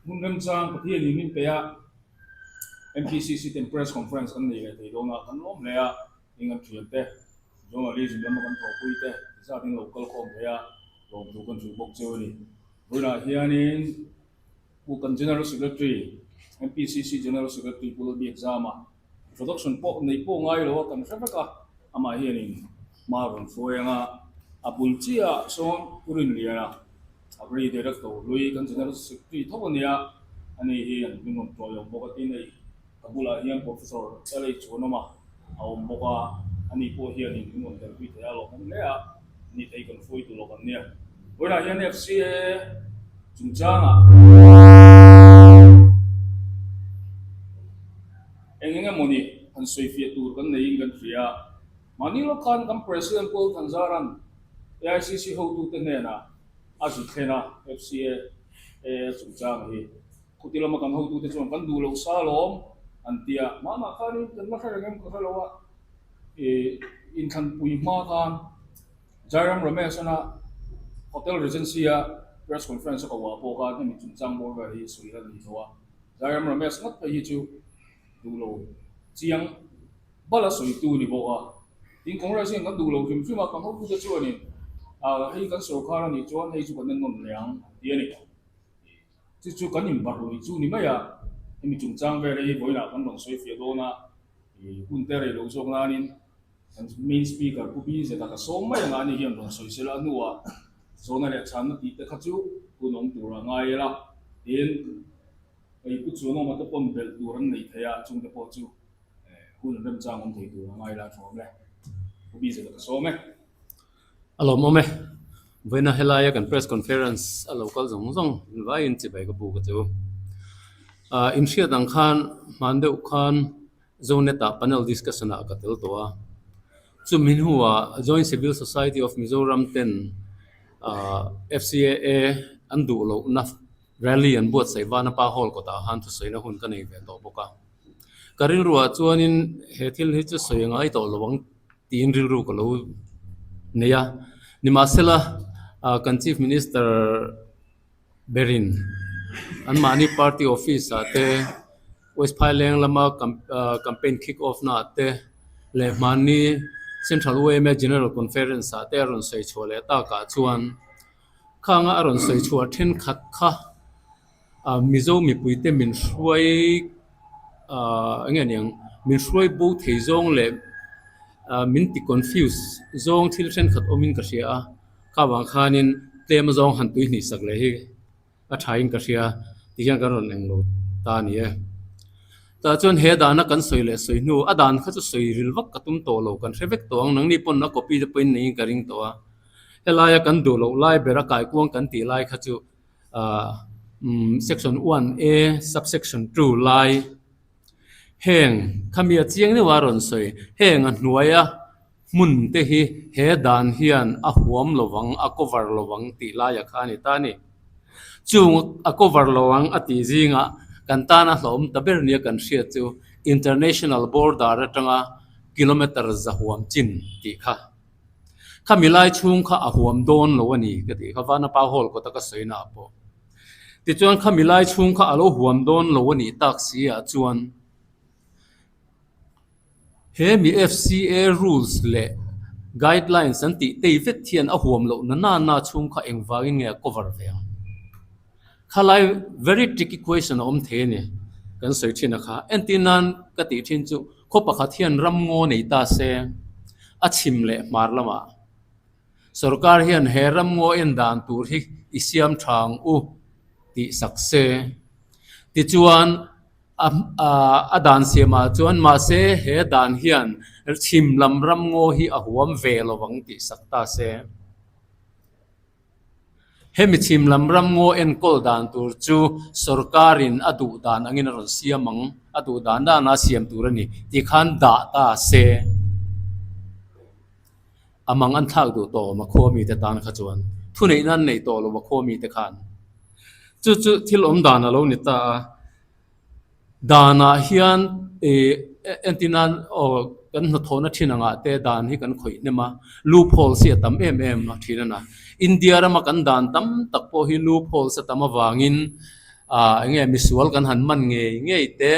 Hmun remchang Pathianin min pe a, MPCC ten press conference kan nei leh thei dawn a, kan lawm hle a, heng an thiante, journalism lama kan thawhpui te zat in lo kal khawm thei a, lawmthu kan hrilh bawk cheu a ni. Vawiinah hianin Pu kan General Secretary, MPCC General Secretary Pu Lalbiakzama introduction pawh neih pawh ngai lo a kan hre vek a, amah hianin hma rawn hruai ang a, a bul chiahah sawn Pu Rinliana, Agri Director hlui kan General Secretary tho a nia, ani hi an min rawn tawi awm bawk a tin hei ka bulah hian Professor LH Chuanawma a awm bawk a, ani pawh hianin min rawn telpui thei a lawmawm hle a. Ni thei kan hruai tur lawk an nia. Vawiinah hian FCA chungchangah eng eng emawni han sawifiah tur kan neiin kan hria a. Mahni lawk khan kan President Paul Thanzaran AICC hotute hnenah a zu thlen a, FCA chungchang hi khuti lama kan hotute chuan kan duh loh sa alawm an ti a. Mahmah khanin kan la hre reng em ka hre lo a. Ih inthlanpui hma khan Jairam Ramesh-ana Hotel Regency-a press conference a ko ah pawh khan hemi chungchang bawr vel hi sawi la ni tho a. Jairam Ramesh ngawt phei hi chu duh lo chiang bal a sawitu ni bawk a. Tin Congress hian kan duh lo hrim hrim a, kan hotute chuanin ah hei kan sorkar a nih chuan hei chu kan en nawn leh ang an ti a ni. Chu chu kan inbarh luih chu ni mai a, hemi chungchang vel hi vawiinah kan rawn sawi fiah dawn a. Hun te rei lo zawk nanin kan main speaker Pu Bzeta ka sawm mai anga ani hian rawn sawi sela a hnuah zawhna leh chhanna tih te kha chu hun awm tur a ngai ila tin hei Pu Chuanawma te pawn belh tur an nei thei a chungte pawh chu hun remchang awm thei tur a ngai ila a thawm e Pu Bzeta ka sawm e. A lawmawm e. Vawiina helaia kan press conference a lo kal zawng zawng vaiin chibai ka buk a chu. Ah inhriat ang khan hman deuh khan Zonet ah panel discussion ah ka tel tawh a. Chumi hnuah Joint Civil Society of Mizoram ten ah FCAA an duh lohna rally an buatsaih Vanapa Hall kawtah khan thusawina hun ka nei ve tawh bawk a. Ka rilruah chuanin he thil hi chu sawi a ngai tawh lo ang. tiin rilru ka lo nei a. Nimahsela kan Chief Minister berin anmahni party office ah te West Phaileng lama campaign kick off na ah te leh hmanni Central yma General Conference ah te a rawn sawi chhuah leh takah chuan khanga a rawn sawi chhuah thenkhat kha Mizo mipuite min hruai ahh eng nge niang min hruai bo thei zawng leh ah min ti confuse zawng thil thenkhat awmin ka hria a kha vang khanin tlem zawng han tui hnih sak leh hi a thain ka hria ti hian kan rawn englo ta a ni e. Tah chuan he dana kan sawi leh sawi hnu a dan kha chu sawi ril vak ka tum tawh lo kan hre vek tawh ang nangni pawn a copy te pawhin neiin ka ring tawh a helaia kan duh loh lai bera kaikuang kan tih lai kha chu Section 1A subsection 2 lai heng khami a chiang deuh a rawn sawi heng a hnuaia hmun te hi he dan hian a huam lovang a cover lovang tih laia kha a ni ta a ni. Chung a cover lovang a tih zingah kan tana hlawm ta ber nia kan hriat chu international border atanga kilometer za huam chin tih kha. Khami lai chhung kha a huam dawn lo a ni ka tih kha Vanapa Hall kawta ka sawi naah pawh. Tichuan khami lai chhung kha a lo huam dawn lo a nih tak si ah chuan he mi FCA rules leh guidelines an tih tei vet hian a huam loh na nana chhung kha engvangin nge a cover ve ang. Khalai very tricky question a awm thei a ni kan sawi thin a kha. Entir nan ka tih thin chu khaw pakhat hian ram ngaw nei ta se a chhim leh hmar lamah sorkar hian he ram ngaw en dan tur hi i siam tha ang u tih sak se. Tichuan a dan siamah chuan mahse he dan hian chhim lam ram ngaw hi a huam ve lo ang tih sak ta se. Hemi chhim lam ram ngaw enkawl dan tur chu sorkarin a duh dan angin a rawn siam ang, a duh dan dana siam tur a ni tih khan dah ta se. A mang an thlak duh tawh awm a khua mite tan kha chuan thuneihna an neih tawh lo a khua mite khan. Chu chu thil awm dan a lo ni ta a. Danah hian ih entir nan aw kan hnathawhna thin angah te dan hi kan khawih hnem a, loopholes hi a tam em em a thin a na. India rama kan dan tam tak pawh hi loopholes a tam avangin. Ah eng nge misual kan han man ngei ngei te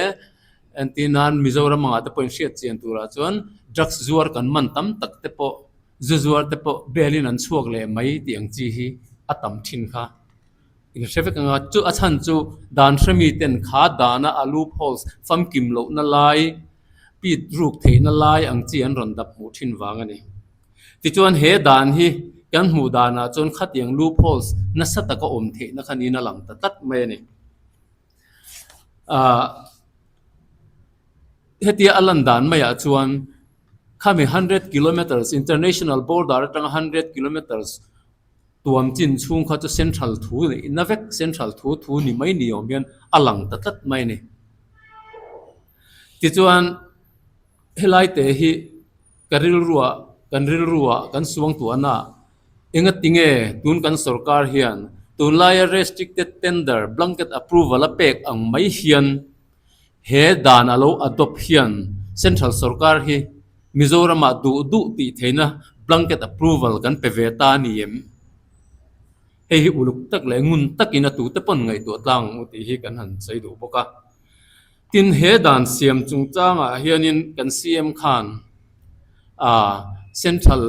entir nan Mizoram angah te pawh inhriat chian turah chuan drugs zuar kan man tam tak te pawh zu zuar te pawh bail in an chhuak leh mai tih ang chi hi a tam thin kha. In hre vek anga chu a chhan chu dan hre mi ten kha dana a loopholes famkim lohna lai pit ruk theihna lai ang chi an rawn dap hmuh thin vang a ni. Tichuan he dan hi kan hmuh danah chuan khatiang loopholes nasa taka awm theihna kha niin a lang ta tlat mai a ni. Ahh hetia a lan dan maiah chuan khami hundred kilometres international border atanga hundred kilometres Tuam chin chhung kha chu central thu neih na vek, central thu thu ni mai ni awm hian a lang ta tlat mai a ni. Tichuan helai te hi ka rilruah kan rilruah kan suangtuahna enga tinge tun kan sorkar hian tunlaia restricted tender blanket approval a pek ang mai hian he dan a lo adopt hian central sorkar hi Mizoramah duh duh tih theihna blanket approval kan pe ve ta a ni em? Hei hi uluk tak leh ngun takin a tute pawn ngaihtuah tlang ang u tih hi kan han sawi duh bawk a. Tin, he dan siam chungchangah hianin kan CM khan ah central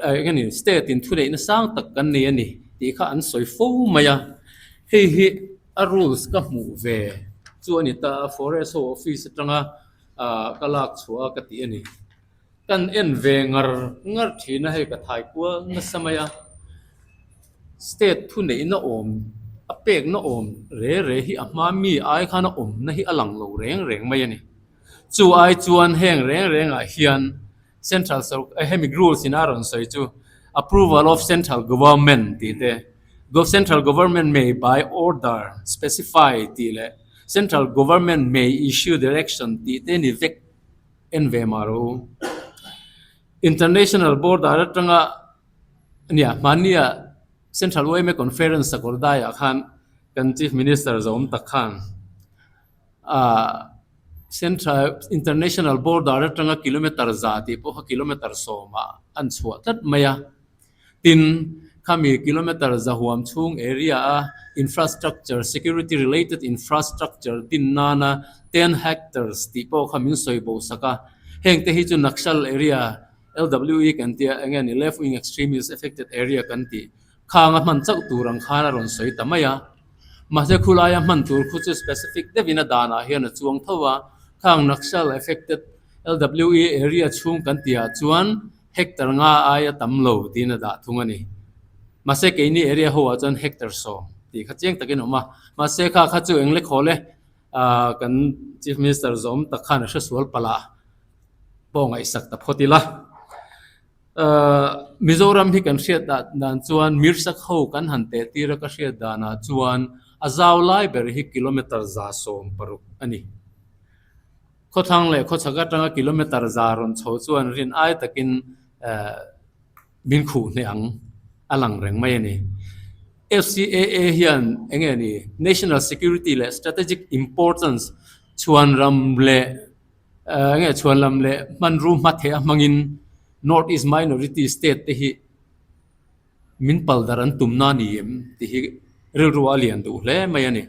eng nge ni state in thuneihna sang tak kan nei a ni tih kha an sawi fo mai a. Hei hi a rules ka hmuh ve chu a ni ta a, forest ho office atanga ah ka lak chhuah a ka tih a ni. Kan en ve ngar ngar thin a hei ka thai kual nasa mai a. State thuneihna awm a pekna awm re re hi a hma mi ai khan a awmna hi a lang lo reng reng mai a ni. Chu ai chuan heng reng rengah hian Central sawrkar hemi rules in a rawn sawi chu approval of central government tih te central government may by order specify tih leh central government may issue direction tih te ni vek en ve mah rawh u. International border atanga nia hmania central yma conference sakawrdaiah khan kan chief minister zawm tak khan ah Central International Border atanga kilometer za tih pawh kha kilometer sawmah an chhuah tlat mai a. Tin, khami kilometer za huam chhung area a infrastructure, security related infrastructure din nana 10 hectares tih pawh kha min sawi bo sak a. Heng te hi chu Naxal area, LWE kan tia, eng nge ni Left Wing Extremist Affected Area kan tih khang a hman chauh tur ang khan a rawn sawi ta mai a. Mahse khulaia hman tur khu chu specific deuhin a danah hian a chuang tho a, khang Naxal affected LWE area chhung kan tihah chuan hectare nga aia tam lo tiin a dah thung a ni. Mahse keini area ho ah chuan hectare sawm tih kha chiang takin a awm a, mahse kha kha chu eng le khawl e kan Chief Minister zawm tak khan a hresual palh ah pawh ngaihsak ta phawt ila. Mizoram hi kan hriat dan chuan Mirsak ho kan han teh tir a ka hriat danah chuan a zau lai ber hi kilometer 160 a ni. Khawthlang leh khawchhak atanga kilometer za rawn chho chuan rin ai takin min khuh hneh ang a lang reng mai a ni. FCAA hian eng nge ni National Security leh Strategic Importance chhuanram leh Enge chhuanlam leh hmanru hmatheh a hmangin North East Minority State te hi min pal dar an tumna a ni em tih hi rilru a lian duh hle mai a ni.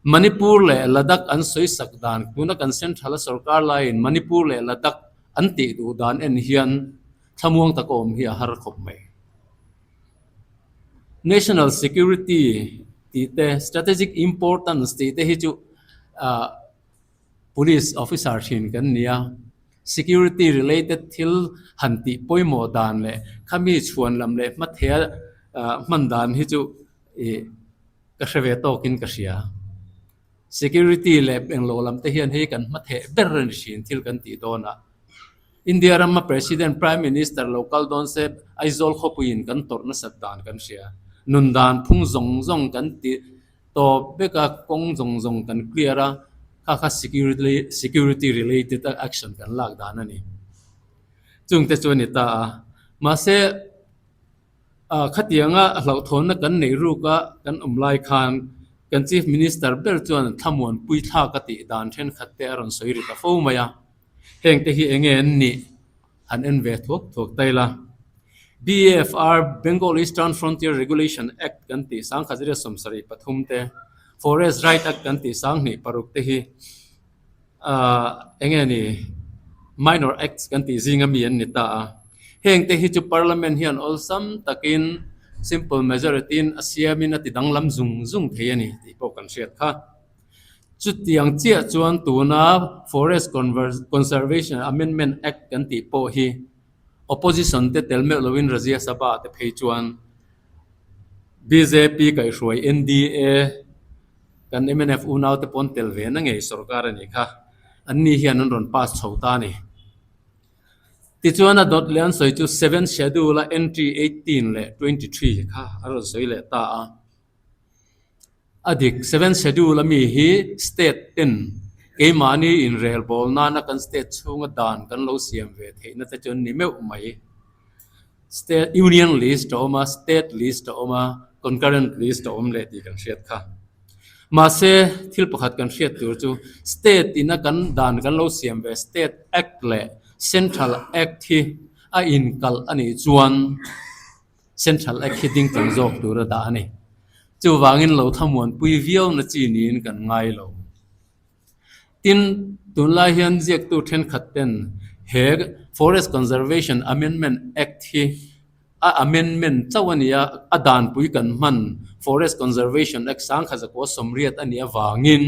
Manipur leh Ladakh an sawi sak dan tuna kan Central a sorkar laiin Manipur leh Ladakh an tih duh dan en hian thlamuang taka awm hi a har khawp mai. National Security tih te Strategic Importance tih te hi chu ah Police officer thin kan ni a, security related thil han tih pawimawh dan leh khami chhuan lam leh hmatheh hman dan hi chu ih ka hre ve tawkin ka hria. Security leh englo lam te hian hei kan hmatheh ber a ni thin thil kan tih dawnah. India rama President, Prime Minister lo kal dawn se Aizawl khawpuiin kan tawrh nasat dan kan hria. Nun dan phung zawng zawng kan tih Tawp vek a, kawng zawng zawng kan clear a, kha kha security security related a action kan lak dan a ni. Chungte chu a ni ta a, mahse ah khatianga hlauhthawnna kan neih ruk a kan awm lai khan kan Chief Minister ber chuan thlamuanpui thlak a tih dan thenkhat te a rawn sawi ri ta fo mai a, hengte hi eng nge an nih? Han en ve thuak thuak ta ila. BAFR, Bengal Eastern Frontier Regulation Act kan tih 1973 te. Forest Right Act kan tih 2006 te hi eng nge ni Minor Acts kan tih zinga mi an ni ta a. Heng te hi chu Parliament hian awlsam takin simple majority in a siamin a ti danglam zung zung thei a ni tih pawh kan hriat kha. Chutiang chiah chuan tuna Forest Conservation Amendment Act kan tih pawh hi Opposition te tel meuh loin Rajya Sabha te phei chuan bjp kaihhruai NDA kan mnf unau te pawn tel ve na ngei sorkar a nih kha. An ni hian an rawn pass chho ta a ni. Tichuan a dawt leh an sawi chu Seventh Schedule a entry 18 leh 23 kha a rawn sawi leh ta a. A dik, Seventh Schedule a mi hi state ten keimahni inrelbawl nana kan state chhunga dan kan lo siam ve theihna te chu an ni meuh mai. State, Union list a awm a, State list a awm a, Concurrent list a awm leh tih kan hriat kha. Mahse, thil pakhat kan hriat tur chu State ina kan dan kan lo siam ve State Act leh Central Act hi a inkalh a nih chuan, Central Act hi ding tlang zawk tur a dah a ni. Chuvangin lo thlamuanpui viau na chi niin kan ngai lo. Tin, tunlai hian ziaktu thenkhat ten he Forest Conservation Amendment Act hi a amendment chauh a ni a, a danpui kan hman Forest Conservation Act 1980 a nih avangin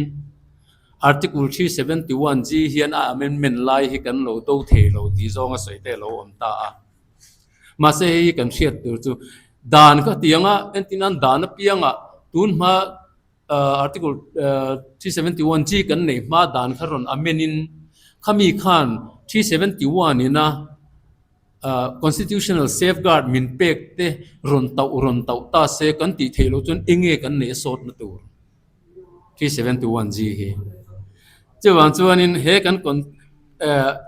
Article 371G hian a amendment lai hi kan lo do thei lo tih zawng a sawi te a lo awm ta a. Mahse hei hi kan hriat tur chu dan kha tiang a entir nan dan apiangah tun hma article 371 G kan neih hma dan kha rawn amend in khami khan 371 ina constitutional safeguard min pek te rawn tauh rawn tauh ta se kan tih theih loh chuan eng nge kan neih a sawtna tur. 371G hi. Chuvang chuanin he kan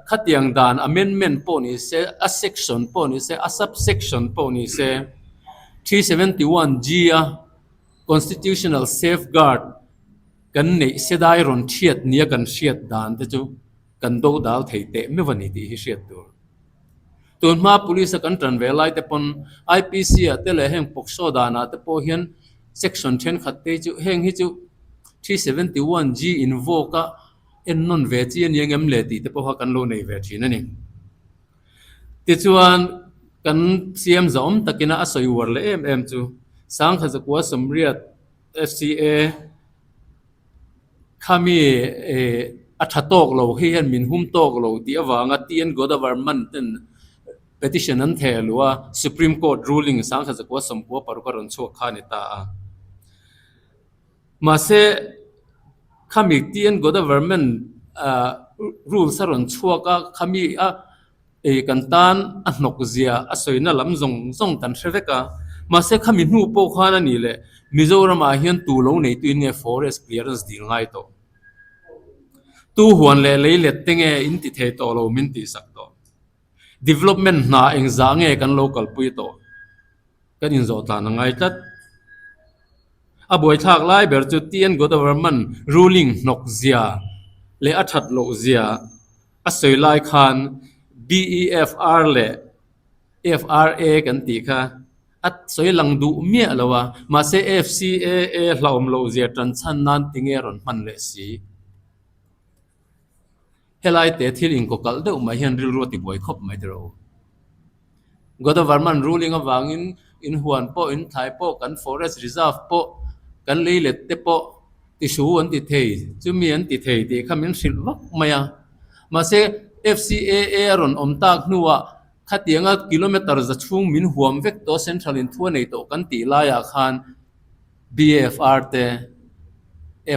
khatiang dan amendment pawh ni se, a section pawh ni se, a subsection pawh ni se, 371G a constitutional safeguard kan neih sedai rawn thiat nia kan hriat dan te chu kan do dal thei teh meuh a ni tih hi hriat tur. Tun hma police a kan tan ve lai te pawn IPC ah te leh heng POCSO danah te pawh hian section thenkhat te chu heng hi chu 371G invoke a ennawn ve chi a ni ang em le tih te pawh kha kan lo nei ve thin a ni. Tichuan kan siam zahawm takin a a sawi uar leh em em chu 1980 FCA Khami a tha tawk lo hi hian min hum tawk lo tih avanga TN Godavarman ten petition an theh luh a, Supreme Court ruling 1996 a rawn chhuak kha a ni ta a. Mahse, khami TN Godavarman rules a rawn chhuak a, khami a Ei kan tan a hnawk zia a sawina lam zawng zawng kan hre vek a, mahse khami hnu pawh khan a nih leh Mizoramah hian tu lo neituin nge forest clearance dil ngai tawh? Tu huan leh lei let te nge in ti thei tawh lo min tihsak tawh? Development hna engzah nge kan lo kalpui tawh? Kan inzawh tlan a ngai tlat. A buaithlak lai ber chu TN Godavarman ruling hnawk zia leh a that loh zia A sawi lai khan BEFR leh FRA kan tih kha a sawi lang duh miah lo a, mahse FCAA hlauhawm loh zia tan chhan nan tinge a rawn hman leh si. Helai te thil inkawkalh deuh mai hian rilru a tibuai khawp mai tiraw. Godavarman ruling avangin in huan pawh, in thlai pawh, kan forest reserve pawh, kan lei let te pawh tisu an ti thei, chumi an ti thei tih kha min hrilh vak mai a. Mahse, FCAA a rawn awm tak hnuah khatianga kilometre za chhung min huam vek tawh central in thu a nei tawh kan tih laiah khan BFR te,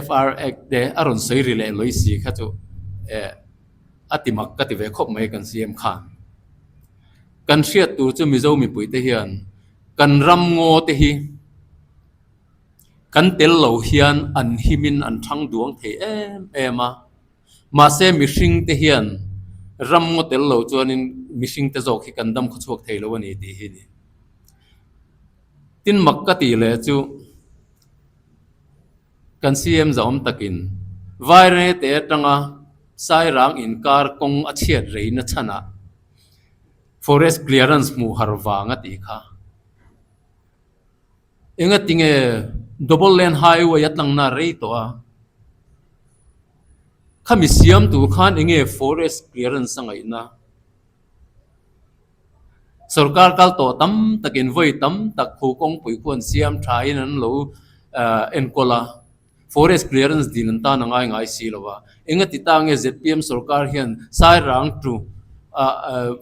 FR Act te a rawn sawi ri leh lawi si kha chu eh a ti mak ka ti ve khawp mai kan CM khan. Kan hriat tur chu Mizo mipui te hian kan ram ngaw te hi kan tel lo hian an himin an thang duang thei em em a, mahse mihring te hian ram ngaw tel lo chuanin mihring te zawk hi kan dam khawchhuak thei lo a ni tih hi a ni. Tin mak ka tih leh chu kan CM zahawm takin Vairengte atanga Sairang inkar kawng a chhiat reina chhanah Forest clearance hmuh har vang a tih kha. Enga tinge? Double lane highway a tlangna rei tawh a, khami siam tur khan eng nge forest clearance a ngaihna? Sorkar kal tawh tam takin vawi tam tak khu kawngpui khu an siam thain an lo enkawl a. Forest clearance dil an tan a ngai ngai si lo a, engati ta nge zpm sorkar hian Sairang to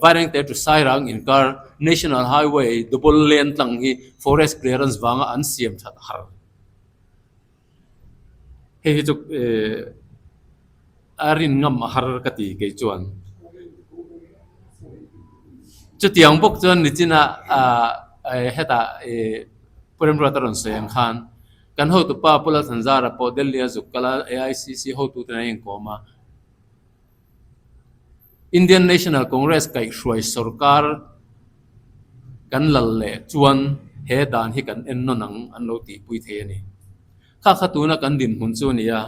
Vairengte to Sairang inkar National Highway double lane tlang hi forest clearance vanga an siam that har. Hei hi chu a rin ngam a har ka ti kei chuan. Chutiang bawk chuan nichina hetah Pu Remruata rawn sawi ang khan Kan hotupa Pu Lalthanzara pawh Delhi a zuk kal a, AICC hotuten an inkawm a. Indian National Congress kaihhruai sorkar kan lal leh chuan he dan hi kan en nawn ang an lo tihpui thei a ni. Kha kha tuna kan dinhmun chu a ni a,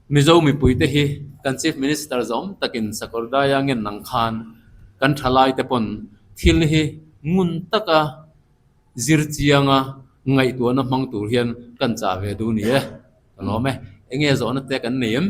Mizo mipuite hi kan Chief Minister zawm takin Sakawrdai a ngen ang khan kan thalaite pawn thil hi ngun taka Zir chianga ngaihtuahna hmang tur hian kan chah ve duh ni e. Ka lawm e. Enge zawhna te kan nei em?